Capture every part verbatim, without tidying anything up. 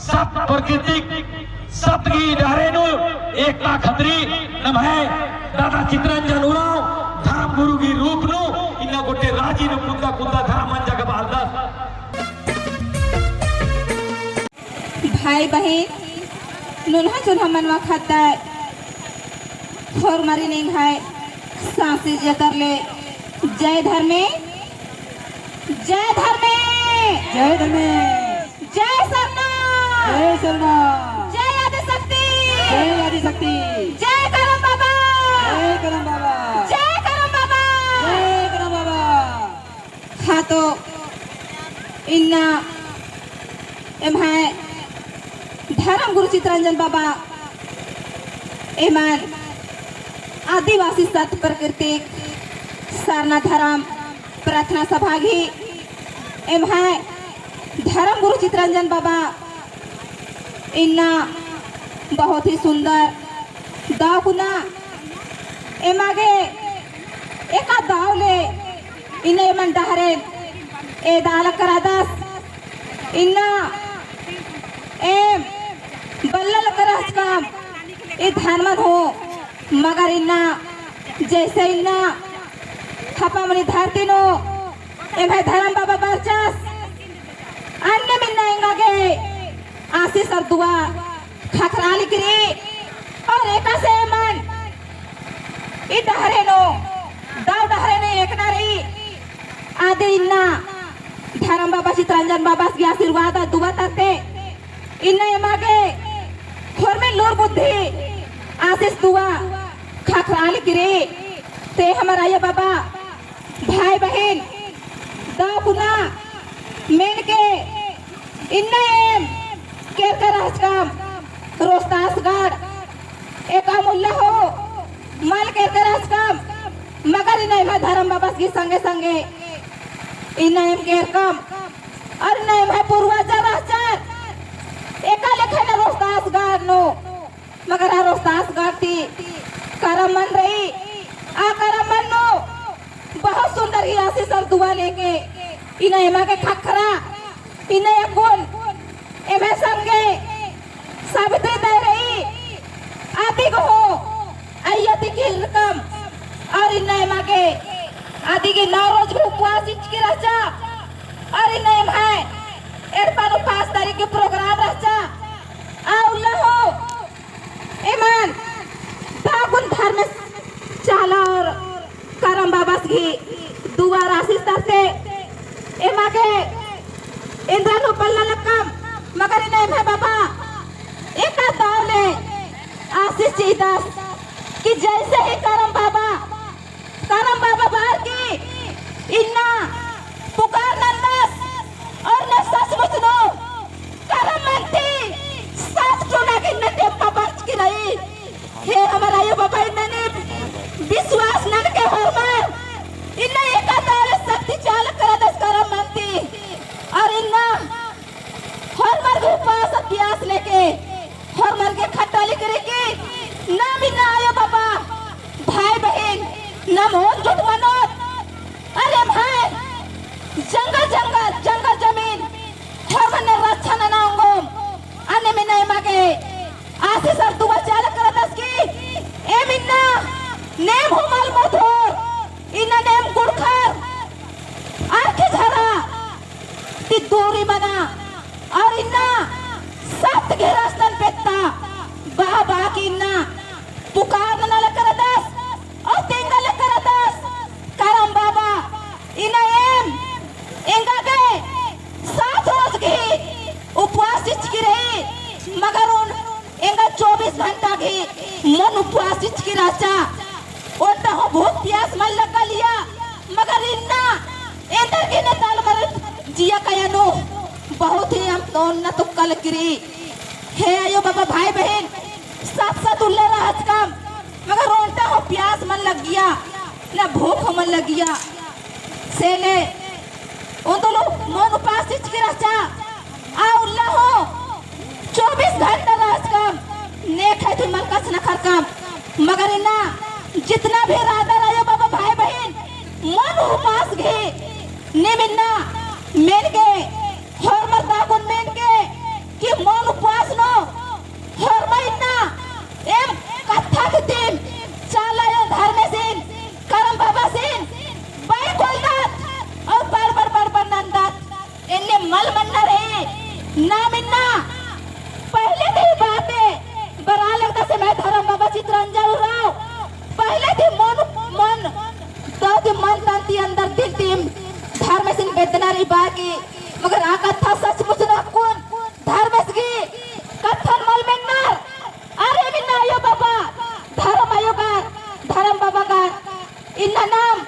सत प्रकृतिक सत गही डहरे नू एकता खतरी नम्है दादा चितरंजन उराँव धर्म गुरु गही रूप नू इन्ना गोटे राजी नू कुद्दा कुद्दा धर्म मंजा गा बअलदस। भाई बहिन, नुन्हा चुन्हा मनवा खद्दर होरमारिन एंग्है सांसी जतर ले जय धर्मे, जय धर्मे, जय धर्मे, जय सरना, जय सरना, जय आदिशक्ति, जय आदिशक्ति, जय करम बाबा, जय करम बाबा, जय करम बाबा, जय करम बाबा। हाँ तो इन्ना एम्है धर्म गुरु चितरंजन बाबा एमन आदिवासी सत प्रकृतिक सरना धर्म प्रार्थना सभा गही एम्है धर्म गुरु चितरंजन बाबा इन्ना बहुत ही सुंदर दव कुना एमा गे एका दव ले इन्ना एमन डहरेन एदा लक्करदस। इन्ना एम बल्ला लक्करचकम ई धर्मन हूँ, मगर इन्ना जैसे इन्ना खपा मनी धरती नू एम्है धर्म बाबा बरचस, अन्नेम इन्ना एंगा गे आशीष और दुआ ख़क्खरा लगी रई और एकासे एमन ई डहरे नू, दव डहरे नू एकना रई। आदि इन्ना धर्म बाबा चितरंजन बाबस गे आशीर्वाद और दुआ तरते इन्ना एमा गे होरमर लूर बुद्धि आशीष दुआ ख़क्खरा लगी रई। ते हमर आयो बाबा भाई बहिन, दव कुना मेनके इन्ना एम केरका रहचकम रोहतासगढ़, एकअम उल्ला हूँ मल केरका रहचकम, मगर इन्ना एम्है धर्म बाबस गही संगे संगे इन्ना एम केरकम, और इन्ना एम्है पूर्वज रहचर, एका लेखा इन्ना रोहतासगढ़ नू मगर आ रोहतासगढ़ ती करम मन रई, आ करम मन नू बहुत सुंदर ही आशीष और दुआ लेके इन्ना एमा गे ख़क्खरा, इन्ना अक्कुन एम्है संगे सावित्री दाई रई, आदि गे हूँ अइय्या ती केरकम और इन्ना एमा गे आदि गे नौ रोज गे उपवास चिचकी रहचा और इन्ना एम्है एड़पा नू पाँच तारीख गे program रहचा। आ उल्ला हूँ एमन दव कुन धर्मेस चाला और करम बाबस गही दुआ आशीष तरते एमा गे एन्दरा नू बल्ला लक्कम, मगर इन्ना एम्है बाबा एका दव ले आशीष चिअदस कि जैसे ही करम बाबा करम बाबा बअर की इन्ना पुकार नन्दस और न सचमुच नू करम मनती सात टोना गे इन्ना टेम्पा बरचकी रई। हे हमर आयो बाबा, इन्ना नीम विश्वास ननके होरमर इन्ना एका दव ले शक्ति चाला लक्करदस करम मनती और इन्ना होरमर गे उपास अभ्यास लेके होरमर गे खट्टा लिकरी की नाम इन्ना आयो बाबा, भाई बहिन, नाम ओन जुट मनोत। अरे भाई, जंगल जंगल, जंगल जमीन, होरमर ने रक्षा नना ओंगोम। अन्नेम इन्ना एमा गे आशीष और दुआ चाला लक्करदस की एम इन्ना नेम हूँ मल मोधोर, इन्ना नेम गुड़खर, अरखी झरा ती दूरी मना और इन्ना सत गही रस्तन पेत्ता बआ बआ की इन्ना पुकार नना लक्करदस और तेंगा लक्करदस। करम बाबा इन्ना एम एंगा गे सात रोज गही उपवास चिचकी रई, मगर ओन एंगा चौबीस घंटा गही मल उपवास चिचकी रहचा। ओन्टा हूँ भूख पियास मल लग्गालिया, मगर इन्ना एन्देरगे ने तलमर जिया काया नू बहुत ही अम्म ओन्ना तुक्का लगी रई। हे आयो बाबा, भाई बहिन, साथ साथ उल्ला रहचकम, मगर ओन्टा हूँ पियास मल लग्गिया, ना भूख मल लग्गिया। से ले ओन्दुल मल उपवास चिचकी रहचा। आ उल्ला हूँ चौबीस घंटा रहचकम, ने खाई थी मल कछनखरकम। मगर इन्ना जितना भी रादर आयो बाबा, भाई बहिन, मल उपवास गही नीम इन्ना मेनके, होरमर दव कुन मेनके कि मल नाम इन्ना पहले ती बाते बरआ लगदस एम्है धरम बाबा चितरंजन उराँव। पहले ती मन, मन, दव ती मन तन ती अंदर दिल ती धर्मेसिन बेद्दनर ई बाकी। मगर आ कत्था सचमुच नू अक्कुन धर्मेस गही कत्थन मल मेन्नर। अरे इन्ना अयो बाबा, धरम अयो गर, धरम बाबा गर, इन्ना नाम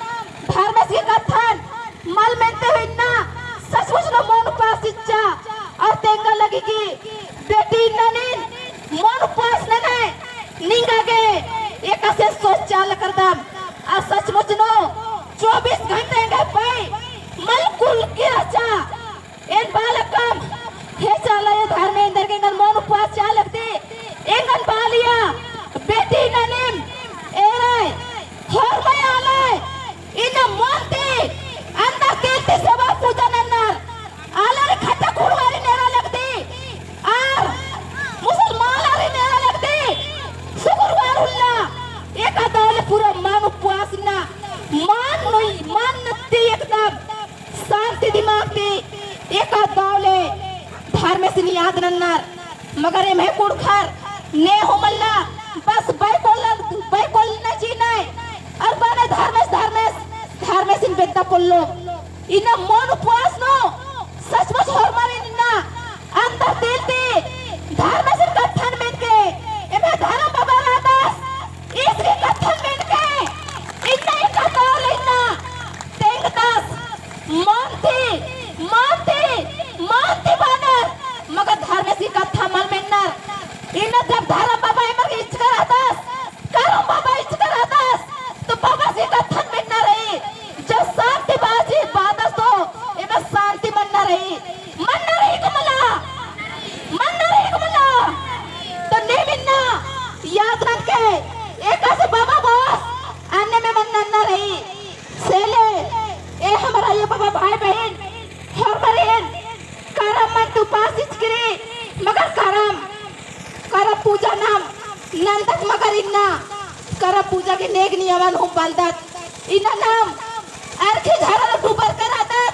धर्मेस गही कत्थन मल मेनते हुए इन्ना सचमुच नू मन उपास चिच्चा। और तेंगा लगी कि बेटी इन्ना नीन मन उपास ननय, निंगा गे एकासे सोच चाला करदम। और सचमुच नू चौबीस घंटा एंग्है पई मल कुलकी रहचा। एन बालकम, हे चाला अयो धर्मेंद्र गे एंगन मन उपास चिआ लगदी। एंगन बालिया, बेटी इन्ना नीम एरय, होरमय आलय, इन्ना मन ती, अंदर दिल ती सेवा पूजा नन्नर। आलर खट्टा कुड़वारी नेरा लगदी। आर मुसलमान आरी नेरा लगदी। शुक्रवार उल्ला, एका दव ले पूरा मन उपास इन्ना, मन नुई, मन ती एकदम शांति दिमाग ती एका दव ले धर्मेसिन याद नन्नर। मगर एम्है कुँड़ुख़र ने हूँ मल्ला, बस बैकोल, बैकोल ना चिअनय। और बने धर्मेस, धर्मेस, धर्मेसिन बेद्दा पोल्लो। इन्ना मन उपास नू सचमुच होरमारिन इन्ना अंदर दिल ती धर्मेसिन कत्थन मेनके, एम्है धरम बाबा रअदस, ईस गही कत्थन मेनके, इन्ना एका दव ले इन्ना तेंगदस, मन ती, मन ती, मन ती बअनर, मगर धर्मेस गही कत्था मल मेन्नर। इन्ना जब धरम बाबा एमर गे इचका रअदस, करम बाबा इचका रअदस, तो बाबस गही कत्थन मेन्ना रई। जब शांति बाजी बअदस तो एमा शांति मन्ना रई। मन्ना रई का मला? मन्ना रई का मला? तो नीम इन्ना याद ननके, एकासे बाबा बस, अन्नेम एमन नन्ना रई। से ले, ए हमर अयो बाबा भाई बहिन, होरमारिन करम मन्ती उपास चिचकी रई, मगर करम, करम पूजा नाम नन्दत मगर इन्ना करम पूजा गही नेग नियमन हूँ बलदत। इन्ना नाम अरखी झरा नू डुबरका रअदत,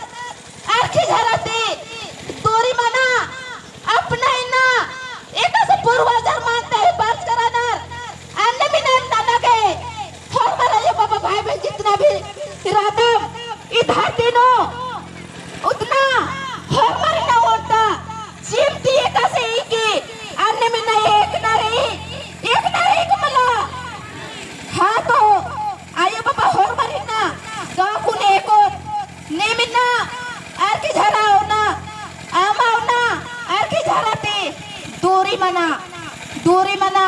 अरखी झरा ती दूरी मना, अपना इन्ना एकासे पूर्वजर मन्ते ही बरचका रअनर, अन्नेम इन्ना नना गे होरमर अयो बाबा भाई बहिन जितना भी रअदम ई धरती नू उतना होरमर इन्ना ओन्टा चिमटी एकासे ईकी अन्नेम इन्ना एकना रई, एकना रई का मला? हाँ तो अयो बाबा होरमर इन्ना गाँव कुने एकोत नीम इन्ना अरखी झरा ओना, अमा ओना, अरखी झरा ती दूरी मना, दूरी मना।